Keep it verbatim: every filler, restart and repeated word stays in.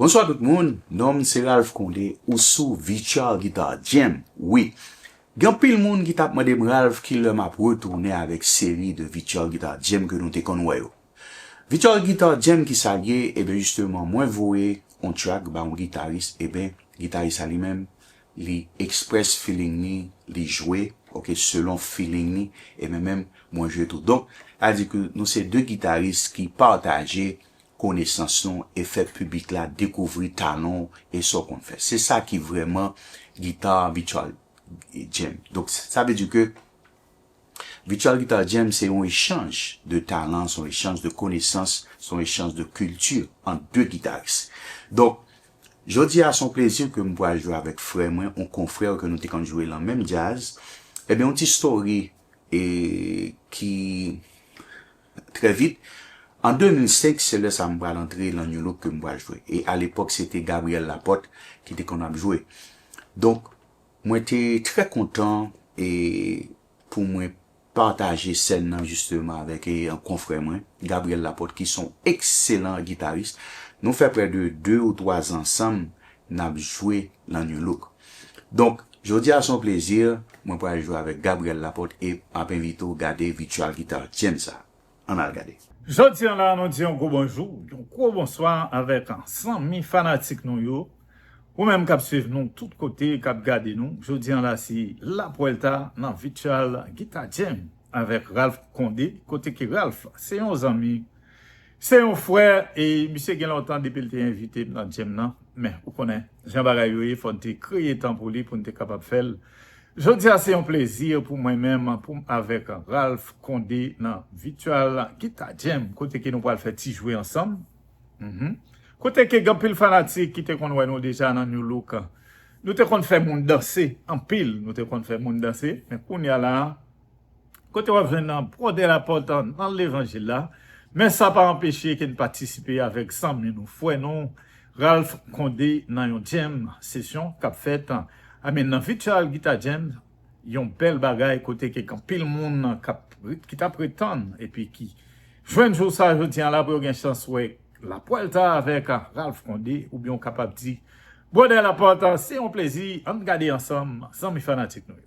Bonswa tout moun, non m se Ralph Condé, ou sou Virtual Guitar Jam. Wi, gen anpil moun ki t ap mande m, Ralph, kilè m ap retounen avèk seri de Virtual Guitar Jam ke nou te konn wè yo. Virtual Guitar Jam, ki sa l ye? Eben, jisteman, mwen voye yon track ba yon gitaris, eben, gitaris sa li menm, li express feeling li, li jwe, ok, selon feeling li, e mwen menm, mwen jwe tou. Donk, sa di ke nou se de gitaris ki pataje konesans nou e fè piblik la dekouvri talan w e sa w konn fè. Se sa ki vrèman Guitar Virtual Jam. Donk, sa vle di ke Virtual Guitar Jam se yon echanj de talan, se yon echanj de konesans, se yon echanj de kilti ant de gitaris. Donk, jodi a se yon plezi ke m pral jwe avèk frè mwen, yon konfrè ke nou te konn jwe lan menm djaz. Ebyen, yon ti story e ki trè vit. An de mil senk, se lè sa m pral antre lan New Look ke m pral jwe. E alepòk, se te Gabriel Laporte ki te konn ap jwe. Donk, mwen te trè kontan e pou mwen pataje sèn nan jisteman avèk e, yon konfrè mwen, Gabriel Laporte, ki se yon ekselan gitaris. Nou fè prè de de ou twa zan ansanm, n ap jwe lan New Look. Donk, jodi a se yon plezi, mwen pral jwe avèk Gabriel Laporte e m ap envite w gade Virtual Guitar Jam sa. Ann al gade. Jodi an la, nou di yon gwo bonjou, yon gwo bonswa avèk zanmi fanatik nou yo. Ou menm k ap swiv nou tout kote, k ap gade nou. Jodi an la, se La Puerta nan Virtual Guitar Jam avèk Ralph Condé, kote ke Ralph se yon zanmi, se yon frè, e misye gen lontan depi l te envite m nan jam nan. Men, ou konnen, jan bagay yo ye, fò n te kreye tan pou li, pou n te kapab fè l. Jodi a, se yon plezi pou mwen menm, pou m avèk Ralph Condé nan Virtual Guitar Jam, kote ke nou pral fè ti jwe ansanm. Mhm. Kote ke gen anpil fanatik ki te konn wè nou deja nan New Look. Nou te konn fè moun danse, anpil, nou te konn fè moun danse, men kounye a la, kote w ap jwenn nan Bwòdè Lapòt nan levanjil la, men sa pa anpeche ke n patisipe avèk zanmi nou, frè nou, Ralph Condé nan yon jam session k ap fèt, I mean, nan Virtual Guitar Jam, yon bèl bagay kote ke gen anpil moun k ap, ki t ap ret tann epi ki jwenn jou sa jodi an la pou yo gen chans wè La Puerta avèk Ralph Condé, oubyen w kapab di Bwòdè Lapòt, se yon plezi, ann gade ansanm, zanmi fanatik nou yo.